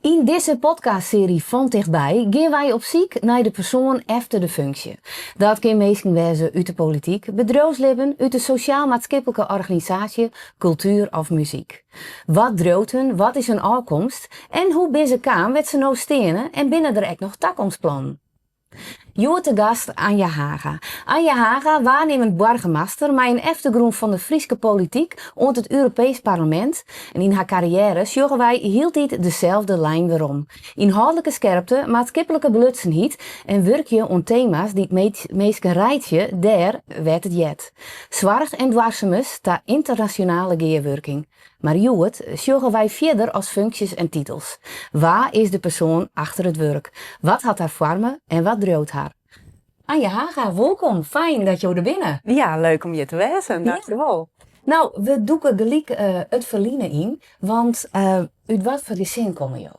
Yn dizze podcastsearje Fan Tichtby gean wy op syk nei de persoan efter de funksje. Dat kin minsken wêze út de polityk, bedriuwslibben, út de sosjaal-maatskiplike organisaasje, kultuer of muzyk. Wat driuwt hun, wat is hun ôfkomst en hoe binne se kaam wêr't se no steane en binne der ek noch takomstplannen? Hjoed te gast Anja Haga. Anja Haga, waarnimmend boargemaster mei in eftergrûn fan de Fryske polityk oant it Europeesk Parlemint. En yn har karriêre sjogge wy hieltyd deselde lijn werom. Ynhâldlike skerpte, maatskiplike belutsenheid en wurkje oan tema's dy't minsken reitsje dêr wêr't it heart. Soarch en duorsumens ta ynternasjonale gearwurking. Mar hjoed sjogge wy fierder as funksjes en titels. Wa is de persoan achter it wurk? Wat hat har foarme en wat driuwt har? Anja Haga, wolkom. Fijn dat jo der binne. Ja, leuk om hjir te wêzen. Dankjewol. No, we dûke gelyk it ferline yn, want út wat foar gesin komme jo?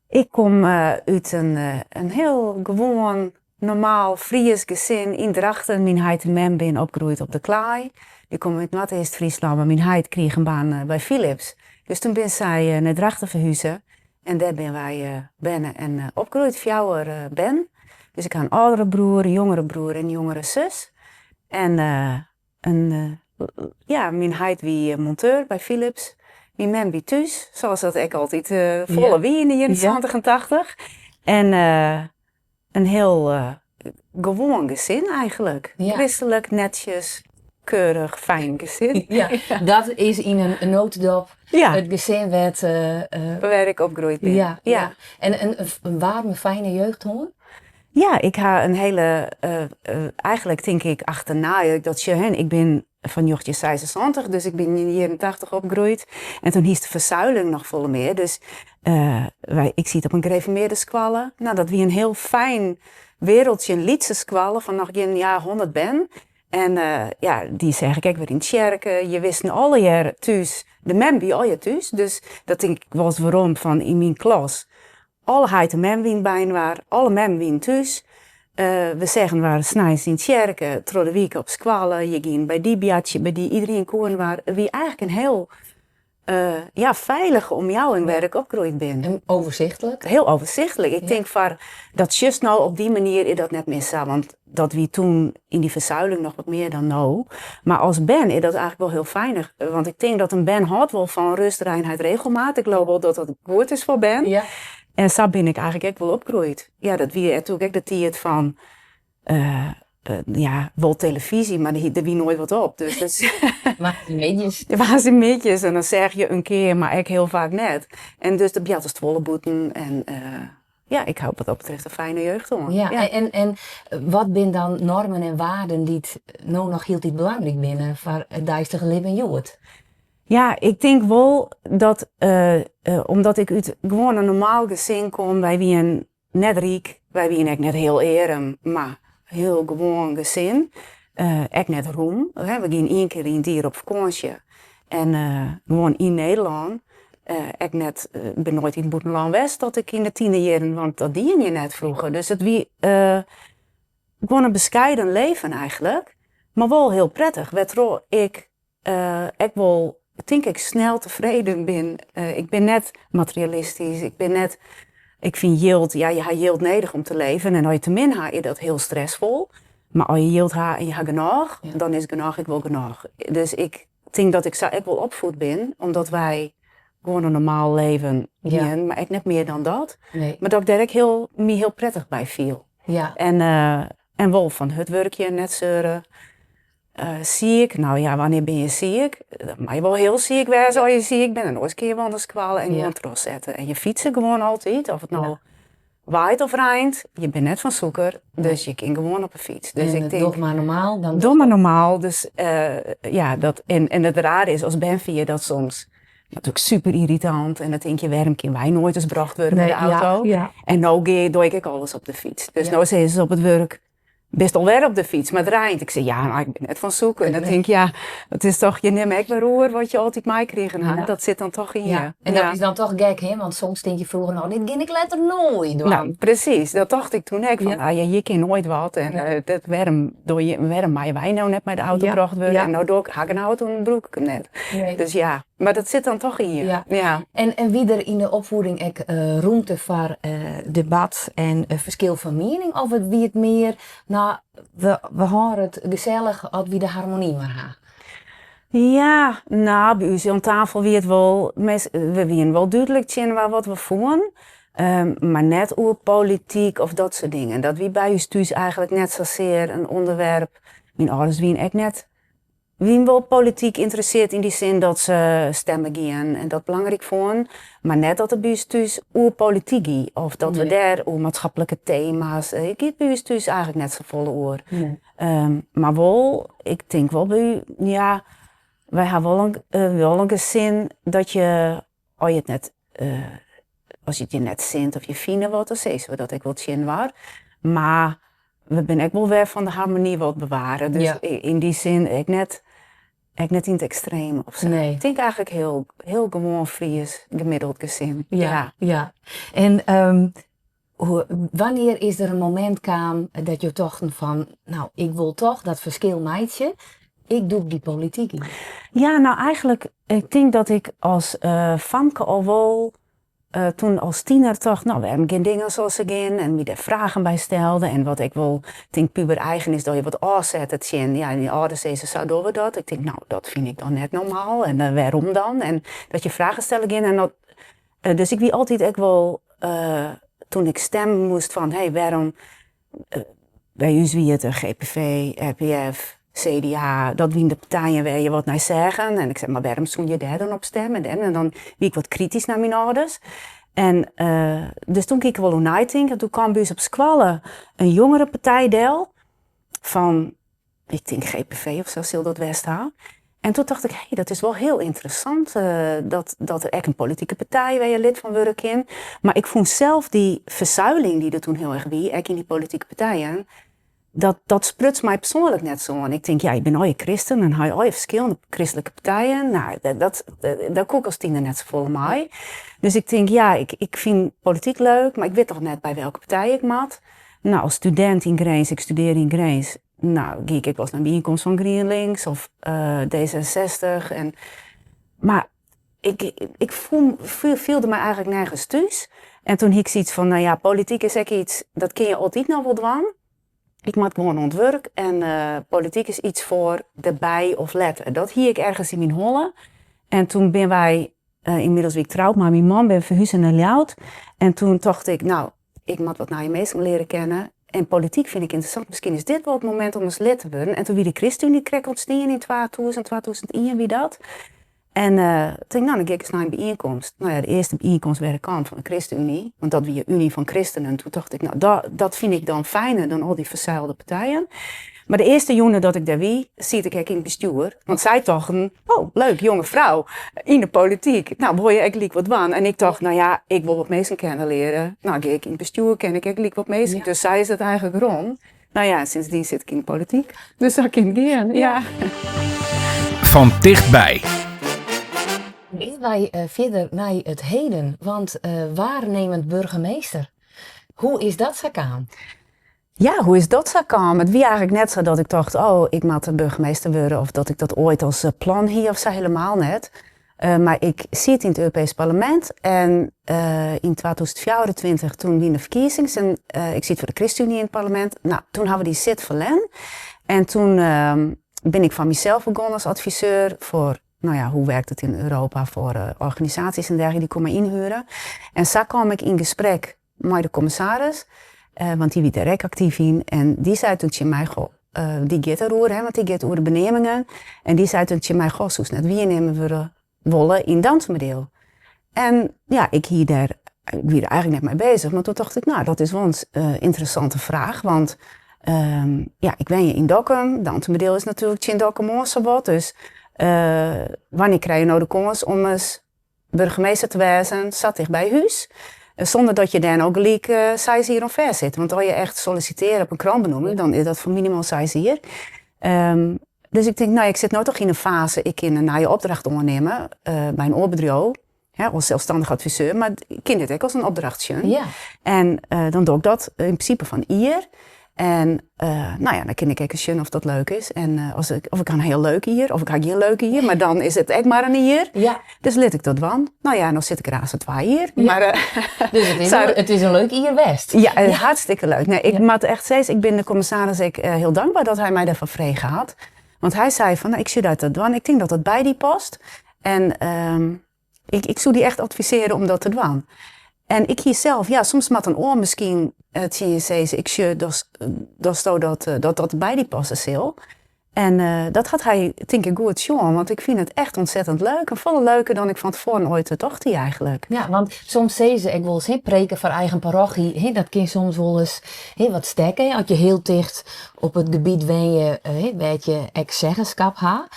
Ik kom út in hiel gewoan, normaal Frysk gesin yn Drachten. Myn heit en mem binne opgroeid op de Klaai. Dy komme út Noardeast-Fryslân, mar myn heit krige in baan by Philips. Dus toen binne sy nei Drachten ferhuze en dêr binne wy berne en opgroeid, fjouwer bern. Dus ik ha in âldere broer, in jongere broer en in jongere sus. En in, ja, myn heit wie monteur by Philips. Myn mem wie thús, sa as dat ek altyd folle wie yn de jierren santich en tachtich. En in hiel gewoan gesin eigentlik. Kristlik, netsjes, keurich, fijn gesin. Ja, dat is yn in notendop it gesin wêr't... Wêr't ik opgroeid bin. Ja. En in waarme, fijne jeugd hân? Ja, ik ha in hiele, eigentlik tink ik achternei, dat sjoch, hè, ik bin fan njoggentjinseisensantich, dus ik bin yn de jierren tachtich opgroeid. En toen hiest de verzuiling noch folle mear, dus wy, ik siet op in gereformearde skoalle. No, dat wie in hiel fijn wereldsje, in lytse skoalle fan noch gjin, ja, hûndert bern. En ja, dy seach ik ek wer yn tsjerke. Je wisten allegear thús, de mem wie allegear thús, dus dat tink ik wolris werom fan yn myn klas. Alle heit en mem wienen byinoar, alle memmen wienen thús. We seagen inoar sneins yn tsjerke, troch de wike op skoalle. Je gienen by dy boartsje, by dy, iderien koe inoar. It wie eigentlik in hiel ja, feilige omjouwing wêr't ik opgroeid bin. En overzichtelijk? Hiel overzichtelijk. Ik tink foar dat sjochst no op dy manier is dat net mear sa, want dat wie toen yn dy verzuiling noch wat mear dan no. Mar as bern is dat eigentlik wol hiel feinich, want ik tink dat in bern hâldt wol fan rust, reinheid, regelmaat. Ik leau wol dat dat goed is foar bern. En sa bin ik eigentlik ek wol opgroeid. Ja, dat wie natuerlik ek de tiid fan ja, wol telefyzje, mar der wie noait wat op. Dus dat Woansdeitemiddeis. Woansdeitemiddeis en dan seach je in kear, mar ek hiel faak net. En dus de boartest folle bûten en ja, ik ha wat dat betreft in fijne jeugd hân. Ja, en wat binne dan normen en waarden dy't no noch hieltyd belangryk binne foar it deistige libben hjoed? Ja, ik tink wol dat omdat ik út gewoan in normaal gesin kom, wy wienen net ryk, wy wienen ek net hiel earm, mar hiel gewoan gesin. Ek net rûm, hè, we gienen ien kear yn it jier op fakânsje en gewoan yn Nederlân. Ek net, ik bin noait yn it bûtenlân west tot ik yn de tienerjierren, want dat diene je net froeger. Dus it wie gewoan in beskeiden leven eigentlik, mar wol hiel prettich, wêrtroch ik ek wol, tink ik, snel tefreden bin. Ik bin net materialistysk, ik bin net, ik fyn jild, ja, je ha jild nedich om te leven en as je te min ha, is dat hiel stressfol. Mar as je jild ha en je ha genôch, dan is genôch ek wol genôch. Dus ik tink dat ik sa ek wol opfoed bin, omdat wy gewoan in normaal leven hienen, mar ek net mear dan dat. Mar dat ik dêr ek hiel, my hiel prettich by fiel. En, en wol fan hurd wurkje, net seure. Siik, no ja, wannear binne je siik? Dan moatte je wol hiel siik wêze as je siik binne en oars kinne je wol nei skoalle en gewoan trochsette. En je fytse gewoan altyd, oft it no waait of reint, je binne net fan sûker, dus je kinne gewoan op 'e fyts. Dus ik tink, doch mar normaal. Dan doch mar normaal, dus ja, dat, en it rare is, as bern fine je dat soms natuerlik super yrritant en dan tinke je, wêrom kinne wy noait ris brocht wurde mei de auto? En no gean, doch ik ek alles op de fyts. Dus no sizze se op it wurk, Bist alwer op de fyts, mar it reint. Ik sis, ja, mar ik bin net fan sûker. Dan tink ik, ja, it is toch, je nimme ek wer oer wat je altyd meikrigen ha. Dat sit dan toch yn je. En dat is dan toch gek, hè? Want soms tink je froeger noch, dit gean ik letter noait dwaan. No, presys. Dat tocht ik toen ek, fan no ja, hjir kin noait wat en dat, wêrom dogge je, wêrom meie wy no net mei de auto brocht wurde? En no doch ik, ha ik in auto en dan brûk ik him net. Dus ja. Mar dat sit dan toch yn je. Ja. Ja. En wie der yn de opfieding ek rûmte foar debat en ferskil fan miening? Of wie it mear, no, we hâlde it gesellich as wy de harmony mar ha? Ja, no, by ús oan tafel wie it wol, we wienen wol dúdlik tsjin inoar wat we fûnen. Mar net oer polityk of dat soart dingen. Dat wie by ús thús eigentlik net sasear in ûnderwerp. Myn âlders wienen ek net, wienen wol polityk ynteressearre yn dy sin dat se stemme gienen en dat belangryk fûnen. Mar net dat it by ús thús oer polityk gie of dat we dêr oer maatskiplike tema's, it giet by ús thús eigentlik net safolle oer. Mar wol, ik tink wol by, ja, wy ha wol in, wol in gesin dat je, as je it net, as it je net sint of je fine wat, dan sizze we dat ek wol tsjin inoar. Mar we binne ek wol wer fan de harmony wat beware. Dus yn dy sin ek net, ek net yn it ekstreme ofsa. Nee. Ik tink eigentlik hiel, hiel gewoan Fries gemiddeld gesin. Ja. En wannear is der in momint kaam dat jo tochten fan, no, ik wol toch dat ferskil meitsje, ik dûk dy polityk yn? Ja, no eigentlik, ik tink dat ik as famke al wol, toen as tiener tocht, no, wêrom gean dingen sa't se gean? En my dêr fragen by stelde. En wat ek wol, tink puber eigen is, dat je wat ôfsette tsjin, ja, dyn âlders sizze sa dogge we dat. Ik tink, no, dat fyn ik dan net normaal en wêrom dan? En dat je fragen stelle gean en dat, dus ik wie altyd ek wol, toen ik stemme moast fan hé, wêrom, by ús wie it de GPV, RPF, CDA, dat wiene de partijen wêr't je wat nei seagen. En ik sei, mar wêrom soene je dêr dan op stemme? En dan wie ik wat kritysk nei myn âlders. En dus toen gie ik der wol oer neitinken. Toen kaam by ús op skoalle in jongerepartij del fan, ik tink GPV of sa sil dat west ha. En toen tocht ik, hé, dat is wol hiel ynteressant dat der ek in politike partij wêr't je lid fan wurde kin. Mar ik fûn sels dy fersuiling dy't der toen hiel erch wie, ek yn dy politike partijen, dat spruts my persoanlik net sa oan. Ik tink, ja, je binne allegear kristen en ha je allegear ferskillende kristlike partijen. No, dat, dêr koe ik as tiener net safolle mei. Dus ik tink, ja, ik fyn polityk leuk, mar ik wit noch net by welke partij ik moat. No, as studint yn Grins, ik studearre yn Grins, no, gie ik ek wolris nei in byienkomst fan GrienLinks of D66. En, mar ik fielde my eigentlik nergens thús. En toen hie ik sayts fan, no ja, polityk is ek yts, dat kinne je altyd noch wol dwaan. Ik moat gewoan oan it wurk en polityk is yts foar derby of letter. Dat hie ik ergens yn myn holle. En toen binne wy, ynmiddels wie ik troud mei myn man, binne we ferhuze nei Ljouwert. En toen tocht ik, no, ik moat wat nije minsken leare kennen. En polityk fyn ik ynteressant, miskien is dit wol it momint om ris lid te wurden. En toen wie de ChristenUnie krekt ûntstien yn 2000, 2001 wie dat. En tink, no, dan gean ik ris nei in byienkomst. No ja, de earste byienkomst wêr't ik kaam fan de ChristenUnie, want dat wie Unie van Christenen. Toen tocht ik, no, dat fyn ik dan fijner dan al dy fersuilde partijen. Mar de earste jûn dat ik dêr wie, siet ik ek yn it bestjoer. Want sy tochten, oh, leuk, jonge frou yn de polityk. No, wol je ek gelyk wat dwaan? En ik tocht, no ja, ik wol wat minsken kennen leare. No, gean ik yn it bestjoer, ken ik ek gelyk wat minsken. Dus sa is it eigentlik rûn. No ja, sindsdien sit ik yn de polityk. Dus sa kin it gean, ja. Fan tichtby. Gean wy fierder nei it heden, want waarnemend burgemeester, hoe is dat sa kaam? Ja, hoe is dat sa kaam? It wie eigentlik net sa dat ik tocht, oh, ik moat de burgemeester wurde of dat ik dat oait as plan hie of sa, helemaal net. Mar ik siet yn it Europeesk Parlemint en yn 2024 toen wiene de ferkiezings en ik siet foar de ChristenUnie yn it parlemint. No, toen ha we dy sit ferlern en toen bin ik foar mysels begûn as adviseur foar, no ja, hoe werkt het in Europa foar organisaasjes en dergelijke, dy koene my ynhuere. En sa kaam ik yn gesprek mei de kommissaris, want dy wie dêr ek aktyf yn. En dy sei toen tsjin my, goh, dy giet deroer, hè, want dy giet oer de beneamingen. En dy sei toen tsjin my, goh, soest net waarnimmer wurde wolle yn Dantumadiel? En ja, ik hie dêr, ik wie der eigentlik net mei beuzich, mar toen tocht ik, no, dat is wol in ynteressante fraach, want ja, ik wenje yn Dokkum, Dantumadiel is natuerlik tsjin Dokkum oan sawat, dus wannear krije je no de kâns om ris burgemeester te wêzen sa ticht by hús, sûnder dat je dêr no gelyk seis jier oan fêst sitte. Want as je echt sollisitearje op in kroanbenoeming, dan is dat foar minimaal seis jier. Dus ik tink, no, ik sit no toch yn in fase, ik kin in nije opdracht oannimme by in oar bedriuw, hè, as selsstannich adviseur, mar ik kin dit ek as in opdracht sjen. En dan doch ik dat yn prinsipe fan jier. En uh, no ja, dan kin ik ek sjen oft dat leuk is. En uh, as ik, of ik ha in hiel leuk jier, of ik ha gjin leuk jier, mar dan is it ek mar in jier. Dus lit ik dat dwaan. No ja, dan sit ik der aanst 2 jier. Mar, dus it is in leuk jier west. Ja, hartstikke leuk. Nee, ik moat echt sizze, ik bin de kommissaris ek hiel dankber dat hy my dêrfoar frege hat. Want hy sei fan, no, ik sjoch dat dwaan, ik tink dat dat by dy past. En ehm, ik soe dy echt advisearje om dat te dwaan. En ik hie sels, ja, soms moat in oar miskien tsjin je sizze, ik sjoch datsto dat, dat dat by dy passe sil. En dat hat hy tink ik goed sjoen, want ik fyn it echt ontzettend leuk. En folle leuker dan ik fan tefoaren oait tocht hie eigentlik. Ja, want soms sizze se ek wolris, hè, preke foar eigen parochy, hè, dat kin soms wolris, hè, wat stekke. As je hiel ticht op it gebiet wenje, hè, wêr't je ek zeggenskap ha.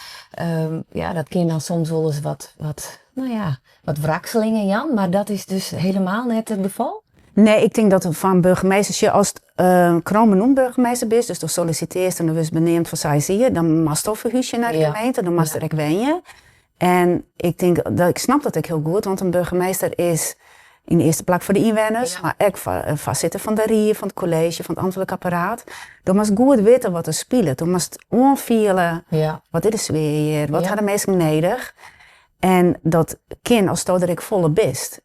Ja, dat kin dan soms wolris wat, wat, no ja, wat wrakselingen jaan, mar dat is dus helemaal net it gefal? Nee, ik tink dat foar in burgemeester, sjoch, ast kroanbenoemd burgemeester bist, dus do sollisitearrest en do wurdst beneamd foar 6 jier, dan moatsto ferhúzje nei de gemeente, dan moatst der ek wenje. En ik tink, dat, ik snap dat ek hiel goed, want in burgemeester is yn de earste plak foar de ynwenners, mar ek foar foarsitter fan de rie, fan it kolleezje, fan it amtlik apparaat. Do moatst goed witte wat der spilet. Do moatst oanfiele, wat is de sfear hjir, wat ha de minsken nedich. En dat kin asto der ek folle bist.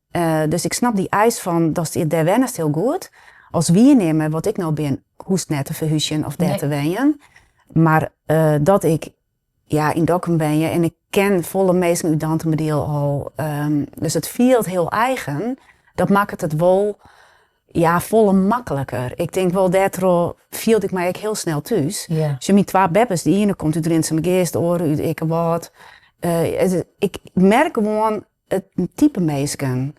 Dus ik snap dy eis fan datst dêr wennest hiel goed. As wiernimer, wat ik no bin, hoechst net te ferhúzjen of dêr te wenjen. Mar dat ik ja, yn Dokkum wenje en ik ken folle minsken út Dantumadiel al, dus it fielt hiel eigen. Dat makket it wol, ja, folle makliker. Ik tink wol dêrtroch fielde ik my ek hiel snel thús. Sjoch, myn twa beppes, de iene komt út Rinsumageast, de oare út Ikkerwâld. Ik merk gewoan it type minsken.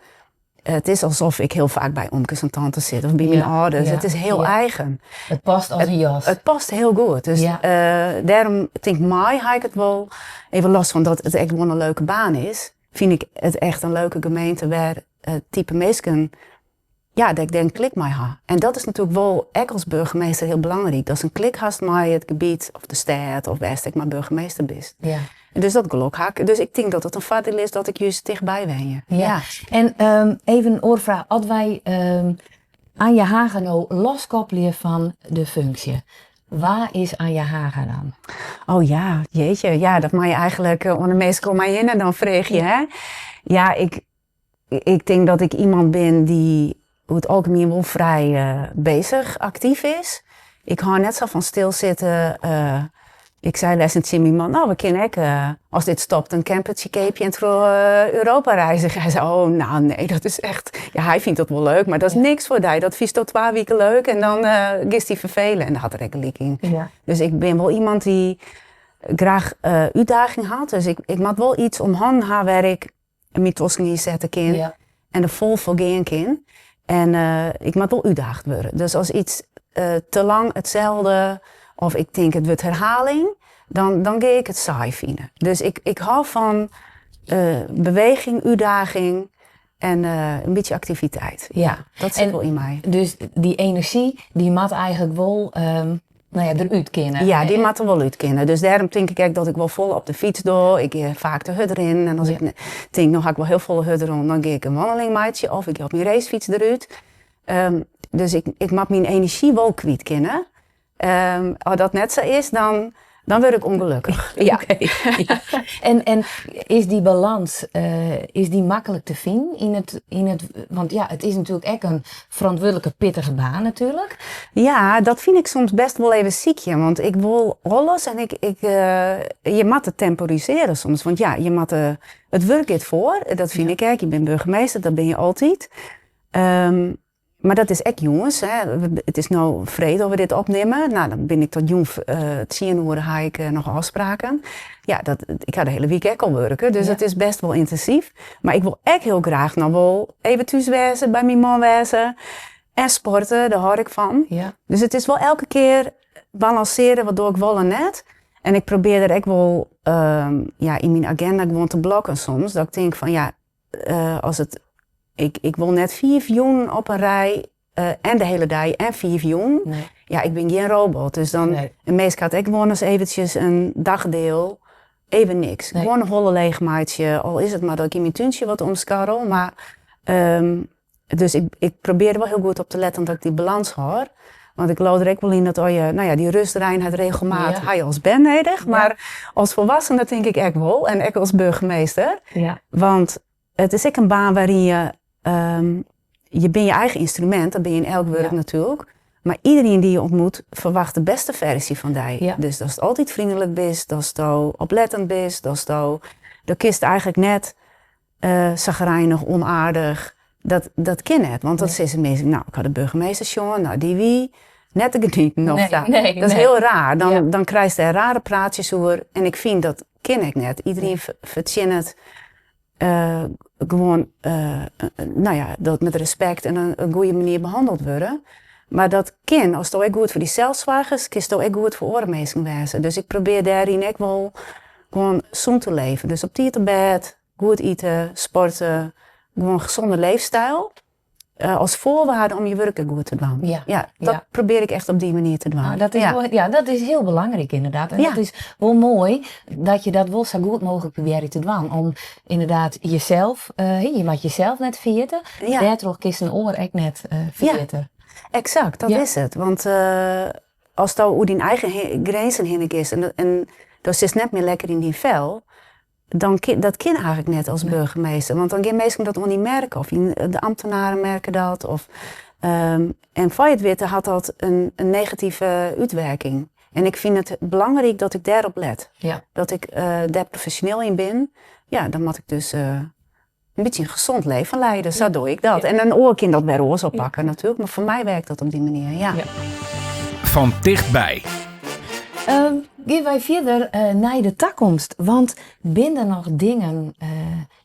It is alsof ik hiel faak by omkes en tantes sit of by myn âlders. It is hiel eigen. It past as in jas. It past hiel goed. Dus dêrom tink mei ha ik it wol even los fan dat it ek gewoan in leuke baan is, fyn ik it echt in leuke gemeente wêr it type minsken, ja, dêr't ik dêr in klik mei ha. En dat is natuerlik wol ek as burgemeester hiel belangryk, datst in klik hast mei it gebiet of de stêd of wêr'tst ek mar burgemeester bist. En dus dat gelok ha ik. Dus ik tink dat it in foardiel is dat ik just tichtby wenje. Ja. En even in oare fraach. As wy Anja Haga no loskoppelje fan de funksje, wa is Anja Haga dan? Oh ja, jeetje. Ja, dat moatte je eigentlik oan de minsken om my hinne dan freegje, hè? Ja, ik tink dat ik iemand bin dy't oer it algemien wol frij bezich, aktyf is. Ik hâld net sa fan stilsitte. Ik sei lêsten tsjin myn man, no we kinne ek, as dit stopt, in campertsje keapje en troch Europa reizgje. Hy sei, oh no nee, dat is echt, ja hy fynt dat wol leuk, mar dat is niks foar dy. Dat fynsto 2 wiken leuk en dan giest dy ferfele. En dêr hat er ek gelyk yn. Dus ik bin wol iemand dy't graach útdaging hat. Dus ik moat wol yts om hannen ha wêr ik myn tosken yn sette kin en der fol foar gean kin. En ik moat wol útdaagd wurde. Dus as yts te lang itselde of ik tink it wurdt herhaling, dan, dan gean ik it saai fine. Dus ik hâld fan beweging, útdaging en in bytsje aktiviteit. Ja, dat sit wol yn my. Dus dy enerzjy, dy moat eigentlik wol no ja, derút kinne. Ja, dy moat der wol út kinne. Dus dêrom tink ik ek dat ik wol folle op de fyts doch. Ik gean faak te hurdrinnen en as ik tink, no ha ik wol hiel folle hurdrûn, dan gean ik in wanneling meitsje of ik gean op myn racefyts derút. Dus ik moat myn enerzjy wol kwyt kinne. As dat net sa is, dan, dan wurd ik ûngelokkich. Ja. Ja. En is dy balâns, is dy maklik te finen yn it, want ja, it is natuerlik ek in ferantwurdlike pittige baan natuerlik. Ja, dat fyn ik soms best wol even sykjen, want ik wol alles en ik, je moatte temporisearje soms, want ja, je moatte, it wurk giet foar, dat fyn ik ek, je binne burgemeester, dat binne je altyd. Mar dat is ek jûns, hè. It is no freed dat we dit opnimme. No, dan bin ik tot jûn 10 oere ha ik noch ôfspraken. Ja, dat, ik ha de hiele wike ek al wurke, dus it is best wol yntinsyf. Mar ik wol ek hiel graach noch wol even thús wêze, by myn man wêze en sporte, dêr hâld ik fan. Dus it is wol elke kear balansearje, wat doch ik wol en net. En ik probearje der ek wol ja, yn myn agenda gewoan te blokken soms. Dat ik tink fan ja, as it, ik wol net 5 jûnen op in rij en de hiele dei en 5 jûnen. Nee. Ja, ik bin gjin robot. Dus dan, in minsk hat ek gewoan ris eventsjes in dagdeel, even niks. Nee. Gewoan de holle leech meitsje, al is it mar dat ik yn myn túntsje wat omskarrel. Mar, dus ik probearje der wol hiel goed op te letten dat ik dy balâns hâld. Want ik leau der ek wol yn dat as je, no ja, dy rust, reinheid, regelmaat ha je as bern nedich, mar as volwassene tink ik ek wol en ek as burgemeester. Want it is ek in baan wêryn je, je binne je eigen ynstrumint, dat binne je yn elk wurk natuerlik, mar iderien dy't je ontmoet ferwacht de bêste ferzje fan dy. Dus datst altyd freonlik bist, datsto oplettend bist, datsto, do kinst eigentlik net chagrijnich, onaardich, dat kin net. Want dan sizze minsken, no, ik ha de burgemeester sjoen, no, dy wie net te genieten of sa. Dat is hiel raar. Dan krijst dêr rare praatsjes oer en ik fyn dat kin ek net. Iderien fertsjinnet gewoan, no ja, dat met respekt en in goede manier behanneld wurde. Mar dat kin, asto ek goed foar dysels soargest, kinsto ek goed foar oare minsken wêze. Dus ik probearje dêryn ek wol gewoan sûn te leven. Dus op tiid op bêd, goed ite, sporte, gewoan gezonde leefstijl. As voorwaarde om je wurk ek goed te dwaan. Ja, dat probearje ik echt op dy manier te dwaan. Ah, dat is wol, ja, dat is hiel belangryk ynderdaad. En dat is wol moai dat je dat wol sa goed mooglik probearje te dwaan. Om ynderdaad jesels, je moatte jesels net ferjitte. Dêrtroch kinst in oar ek net ferjitte. Ja, eksakt, dat is it. Want asto oer dyn eigen grinzen hinne giest en do sitst net mear lekker yn dyn fel, dan kin, dat kin eigentlik net as burgemeester. Want dan gean minsken dat oan dy merke of de ambtenaren merke dat. Of, en foar je it witte hat dat in negative útwurking. En ik fyn it belangryk dat ik dêrop let. Dat ik dêr profesjoneel yn bin. Ja, dan moat ik dus in bytsje in gezond leven leide. Sa doch ik dat. En in oar kin dat wer oars oppakke natuerlik, mar foar my wurket dat op dy manier, ja. Fan tichtby. Gean wy fierder nei de takomst, want binne der noch dingen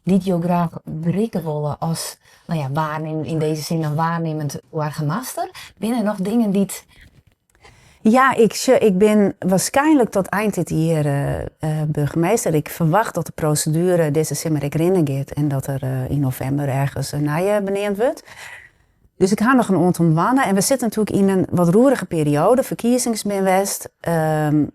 dy't jo graach berikke wolle as, no ja, waarnim, yn dizze sin dan waarnimmend boargemaster? Binne der noch dingen dy't Ja, ik, ik bin waarskynlik tot ein dit jier burgemeester. Ik ferwacht dat de proseduere dizze simmer ek rinnen giet en dat der yn novimber ergens in nije beneamd wurdt. Dus ik ha noch in oantal moannen en we sitte natuerlik yn in wat roerige perioade. Ferkiezings binne west,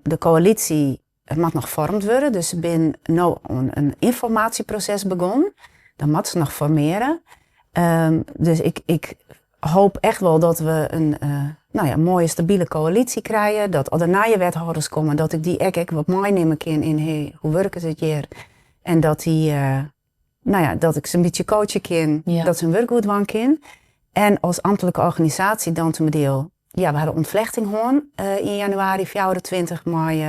de koälysje moat noch foarmd wurde, dus se binne no oan in ynformaasjeproses begûn. Dan moatte se noch formearje. Dus ik hoop echt wol dat we in, no ja, moaie stabile koälysje krije. Dat as der nije wethâlders komme, dat ik dy ek wat meinimme kin yn hey, hoe wurket it hjir? En dat dy, no ja, dat ik se in bytsje coache kin, dat se hun wurk goed dwaan kin. En as amtlike organisaasje Dantumadiel, ja, we ha de ûntflechting hân yn januari 24 mei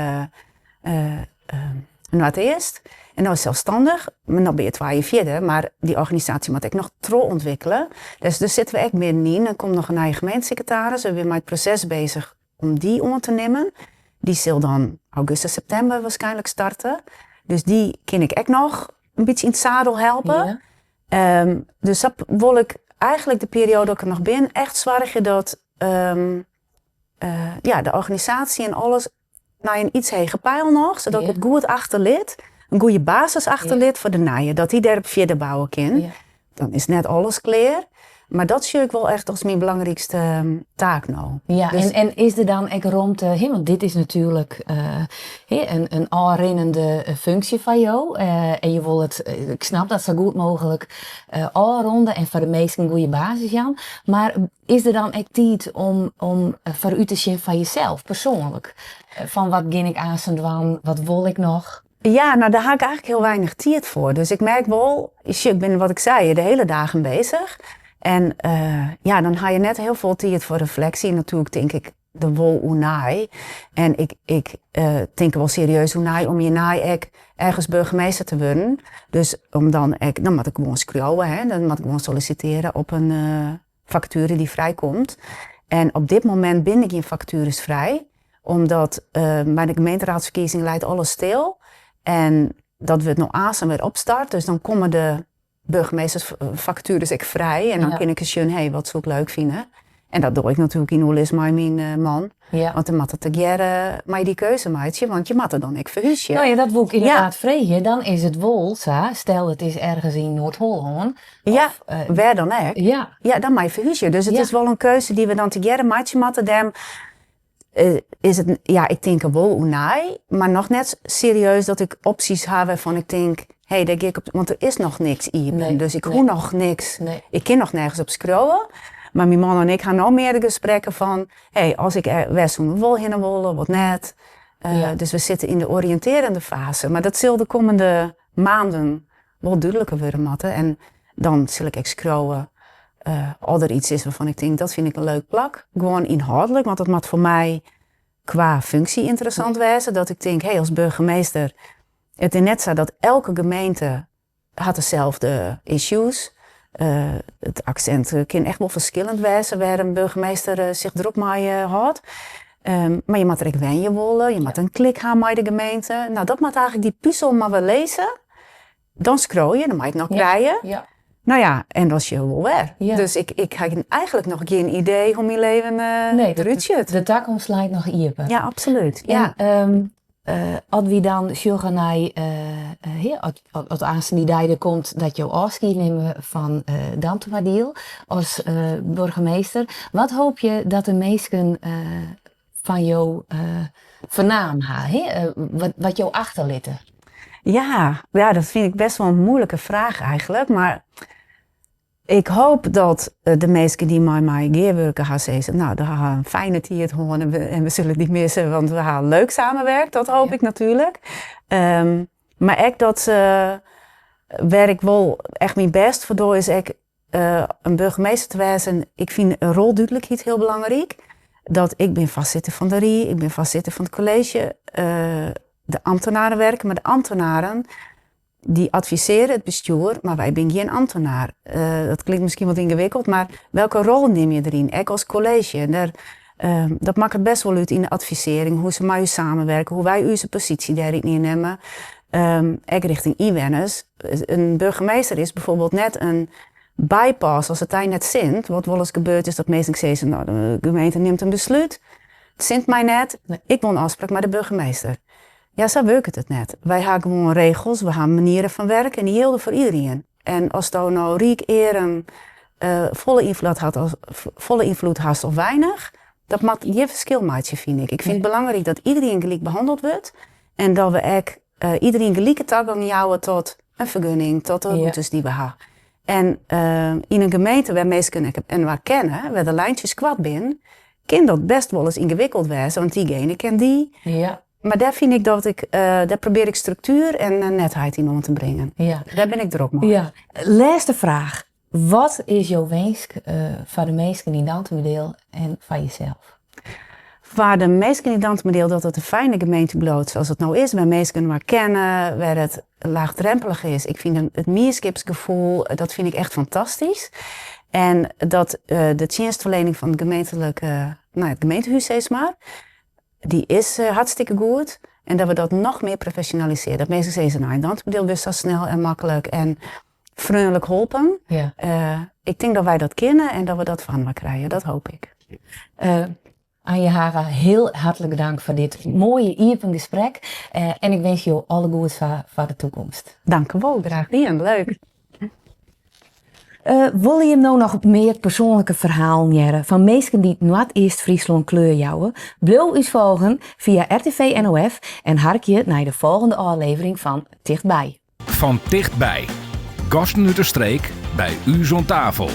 Noardeast. En no selsstannich, mar no binne je 2 jier fierder, mar dy organisaasje moat ek noch trochûntwikkele. Dus dêr sitte we ek middenyn. Der komt noch in nije gemeentesekretaris. We binne mei it proses beuzich om dy oan te nimmen. Dy sil dan augustus, septimber waarskynlik starte. Dus dy kin ik ek noch in bytsje yn it sadel helpe. Dus dat wol ik eigentlik de perioade dat ik der noch bin echt soargje dat ja, de organisaasje en alles nei in yts heger peil noch, sadat ik it goed achterlit, in goede basis achterlit foar de nije, dat dy dêrop fierder bouwe kin. Dan is net alles klear, mar dat sjoch ik wol echt as myn belangrykste taak no. Ja, en is der dan ek romte, hè, want dit is natuerlik hè, in ôfrinnende funksje foar jo en je wolle it, ik snap dat, sa goed mooglik ôfrûne en foar de minsken in goede basis jaan, mar is der dan ek tiid om foarút te sjen foar jesels, persoanlik? Fan wat gean ik aansten dwaan, wat wol ik noch? Ja, no dêr ha ik eigentlik hiel weinich tiid foar. Dus ik merk wol, ik bin wat ik sei, de hiele dagen beuzich. En ja, dan ha je net hiel folle tiid foar refleksje. En natuerlik tink ik der wol oer nei. En ik tink der wol serieus oer nei om hjirnei ek ergens burgemeester te wurden. Dus om dan ek, dan moat ik gewoan skriuwe, hè, dan moat ik gewoan sollisitearje op in fakatuere dy't frijkomt. En op dit momint binne der gjin fakatueres frij, omdat by de gemeenteraadsferkiezing leit alles stil. En dat wurdt no aansten wer opstart, dus dan komme de burgemeestersfakatueres ek frij. En dan kin ik ris sjen, hé, wat soe ik leuk fine? En dat doch ik natuerlik yn oerlis mei myn man. Want dan moat it tegearre mei dy keuze meitsje, want je moatte dan ek ferhúzje. No ja, dat woe ik ynderdaad freegje. Dan is it wol sa, stel it is ergens yn Noard-Hollân. Ja, wêr dan ek. Ja, dan moatte je ferhúzje. Dus it is wol in keuze dy't we dan tegearre meitsje moatte. Dêrom is it, ja, ik tink der wol oer nei, mar noch net serieus dat ik opsjes ha wêrfan ik tink, hé, dêr gean ik op, want der is noch niks iepen. Dus ik hoech noch niks, ik kin noch nergens op skriuwe. Mar myn man en ik ha no mear de gesprekken fan, hé, as ik wêr soene we wol hinne wolle, wat net. Dus we sitte yn de oriïntearjende fase. Mar dat sil de kommende maanden wol dúdliker wurde moatte. En dan sil ik ek skriuwe as der yts is wêrfan ik tink, dat fyn ik in leuk plak. Gewoan ynhâldlik, want dat moat foar my kwa funksje ynteressant wêze. Dat ik tink, hé, as burgemeester, it is net sa dat elke gemeente hat deselde issues. It aksint kin echt wol ferskillend wêze wêr in burgemeester sich drok mei hâldt. Mar je moatte der ek wenje wolle, je moatte in klik ha mei de gemeente. No, dat moat eigentlik dy puzel mar wer lizze. Dan skriuwe je, dan moatte je it noch krije. No ja, en dan sjogge we wol wer. Dus ik ha eigentlik noch gjin idee hoe't myn leven derút sjocht. De takomst leit noch iepen. Ja, absolút. Ja. En as wy dan sjogge nei, as aansten dy dei der komt dat jo ôfskied nimme fan Dantumadiel as boargemaster, wat hoopje dat de minsken fan jo fernaam ha? Wat jo achterlitte? Ja, ja, dat fyn ik bêst wol in muoilike fraach eigentlik, mar ik hoopje dat de minsken dy't mei my gearwurke ha sizze, no, we ha in fijne tiid hân en we sille dy misse, want we ha leuk samenwerkt. Dat hoopje ik natuerlik. Mar ek dat se, wêr ik wol echt myn bêst foar doch, is ek in burgemeester te wêzen. Ik fyn roldúdlikheid hiel belangryk. Dat ik bin foarsitter fan de rie, ik bin foarsitter fan it kolleezje. De ambtenaren werke, mar de ambtenaren dy advisearje it bestjoer, mar wy binne gjin ambtenaar. Dat klinkt miskien wat yngewikkeld, mar welke rol nimme je deryn, ek as kolleezje? En dêr, dat makket bêst wol út yn de advisearring, hoe't se mei ús samenwerke, hoe't wy ús posysje dêryn ynnimme. Ek rjochting ynwenners. In burgemeester is bijvoorbeeld net in bypass as it dy net sint. Wat wolris gebeurt is dat minsken sizze, no, de gemeente nimt in beslút, it sint my net, ik wol in ôfspraak mei de burgemeester. Ja, sa wurket it net. Wy ha gewoan regels, we ha manieren fan werken en dy jilde foar iderien. En asto no ryk, earm, folle ynfloed hat of, folle ynfloed hast of weinich, dat moat gjin ferskil meitsje, fyn ik. Ik fyn it belangryk dat iderien gelyk behanneld wurdt en dat we ek iderien gelike tagong jouwe tot in fergunning, tot de rûtes dy't we ha. En yn in gemeente wêr minsken inoar kenne, wêr de lijntjes koart binne, kin dat bêst wolris yngewikkeld wêze, want dygene ken dy. Mar dêr fyn ik dat ik, dêr probearje ik struktuer en netheid yn oan te bringen. Dêr bin ik drok mei. Ja. Lêste fraach. Wat is jo winsk foar de minsken yn Dantumadiel en foar jesels? Foar de minsken yn Dantumadiel dat it in fijne gemeente bliuwt sa't it no is, wêr minsken inoar kenne, wêr it laagdrompelich is. Ik fyn it mienskipsgefoel, dat fyn ik echt fantastysk. En dat de tsjinstferliening fan it gemeentlik, no ja, it gemeentehûs sis mar, dy is hartstikke goed. En dat we dat noch mear profesjonalisearje. Dat minsken sizze, no yn Dantumadiel wurdst sa snel en maklik en freonlik holpen. Ik tink dat wy dat kinne en dat we dat foar inoar krije. Dat hoopje ik. Anja Haga, hiel hertlik dank foar dit moaie iepen gesprek. En ik winskje jo alle goeds foar de takomst. Dankewol, graach dien. Leuk. Wolle jim no noch mear persoanlike ferhalen hearre fan minsken dy't Noardeast-Fryslân kleur jouwe? Bliuw ús folgen fia RTV NOF en harkje nei de folgjende ôflevering fan Tichtby. Fan Tichtby. Gasten út de streek by ús oan tafel.